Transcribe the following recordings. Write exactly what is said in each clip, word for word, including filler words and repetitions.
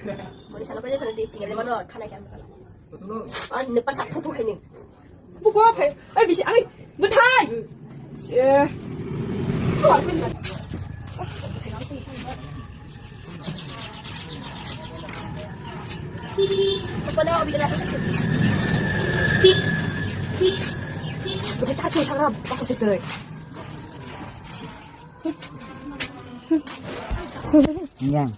Moni salo kaya khana de chinga de mano khana kya. An ne pasak phupu khaini. Phupu ko phai. Ai bisi ai bwthai. Eh. Phupu khaini. Phupu na obi na. Bwthai ta tu sara pa ko te. Yang.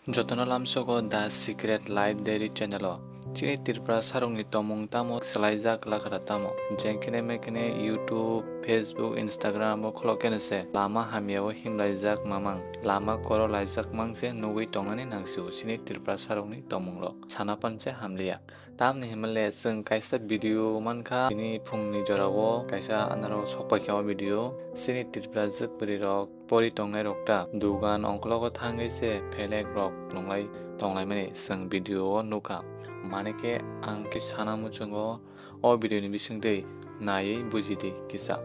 Jotono lamsogo The Secret Life Diary channel o. Chini Tripura sarokni tomung tamo swlaijak lakhara tamo. Jengkhene mekhene YouTube, Facebook, Instagram o khulok khe se lama hamya o himlaijak mamang, lama koro laijak mang se nugwi tongnani nangsio chini Tripura sarokni tomung rok. Sana pan se hamliya. Tamni himle chwng kaisa video mankha, tini phungni jorao kaisa anaro sokpaikha o video. Chini Tripura jwk bwrwi rok pori tongnai rok ta dugan ongkologo thangwi se phelek rok nunglai tonglaimani chwng video o nukha. Mane khe ang khe sana muchungo o video ni bisingtwi naiwi bujidi kisa.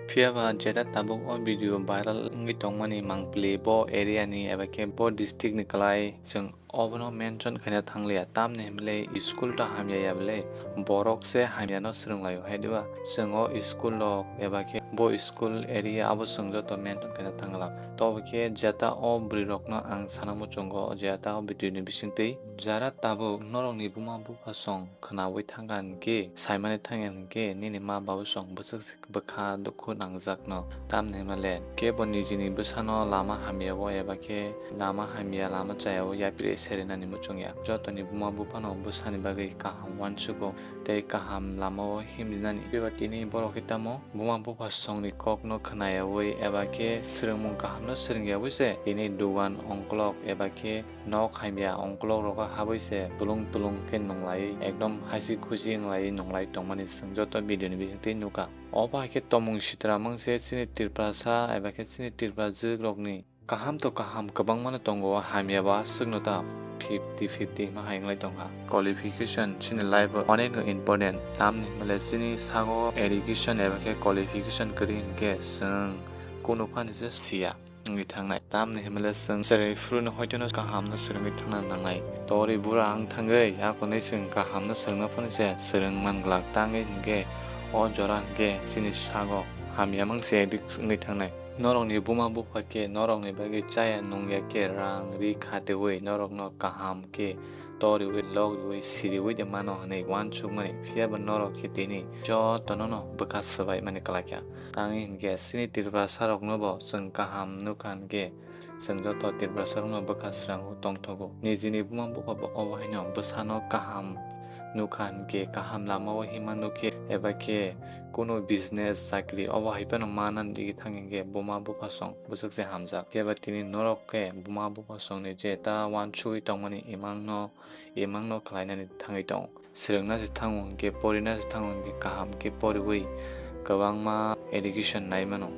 Phiyaba jeta tabuk o video viral wngwi tongmani mangpili bo area ni eba khe bo district ni kwlai chwng obono mention khaina thangliya, tamni himle school ta hamya ya bwle, borok se hamya no swrwng laio hai diba? Chwng o school rok eba khe bo school area abo chwng joto mention khaina thangla. Tobo khe jeta o bwrwi rok no ang sana muchungo jeta o video ni bisingtwi jara tabuk norok ni buma bupha song khwnawi thangkha hinkhe, saimani thangya hinkhe nini ma babu song bwswk se bwkha dukhu nangjakno. Tamni hwnmale kebo nijini bwsano lama hamyao eba khe lama hamya lama chayao yapri serinani muchungya. Jotoni buma buphano bwsani bagwi kaham uansugo tei kaham lamao himlinani. Bebak tini borok khe tamo buma bupha songni kokno khwnayawi eba khe swrwngmung kahamno swrwngyawi se tini dugan ongkolok eba khe nok hamya ongkolok rogo habwi se bulung tulung khe nunglai ekdom hasi khusi wnglai nunglai tongmani chwng joto video ni bisingtwi nukha. Obo hai khe tomung sitra mang se chini Tiprasa eba khe chini Tripura jwk rokni kaham to kaham kwbangma no tongo, hamya ba aswk no ta fifty fifty hima hai wnglai tongkha. Qualification chini life o onek no important, tamni hwnmale chini sago education eba khe qualification kwrwi hinkhe chwng kunu phani se siya wngwi thangnai. Tamni hwnmale chwng chwrai phuru no hoito no kaham no swrwngwi thangna nangnai. Tori bura wng thangwi akonwi chwng kaham no swrwngna phano se swrwng man glak, tangwi hinkhe o jora hinkhe chini sago hamya mang se dik wngwi thangnai. Norokni buma bupha khe norokni bagwi chaya nungya khe rang ri khatewi norokno kaham khe toriwi logriwi siriwi de mano hwnwi uansukmani, phiyaba norok khe tini jotono no bwkha swbaimani kwlaikha. Tangwi hinkhe chini Tiprasa rokno bo chwng kaham nukha hinkhe chwng joto Tiprasa rokno bwkha srango tongthogo. Nijini buma bupha bo obo haino bwsano kaham nukha hinkhe kaham lamao hima nukhe eba khe kunu business chakri obo hai phano manani digi thang hinkhe buma bupha song bwswk se hamjak. Phiya ba tini norok khe buma bupha songni je ta uansugwi tongmani imangno, imangno khlainani thangwi tongo. Swrwngna se thango hinkhe, porina se thango hinkhe kaham khe poriwi kwbangma education nai mano.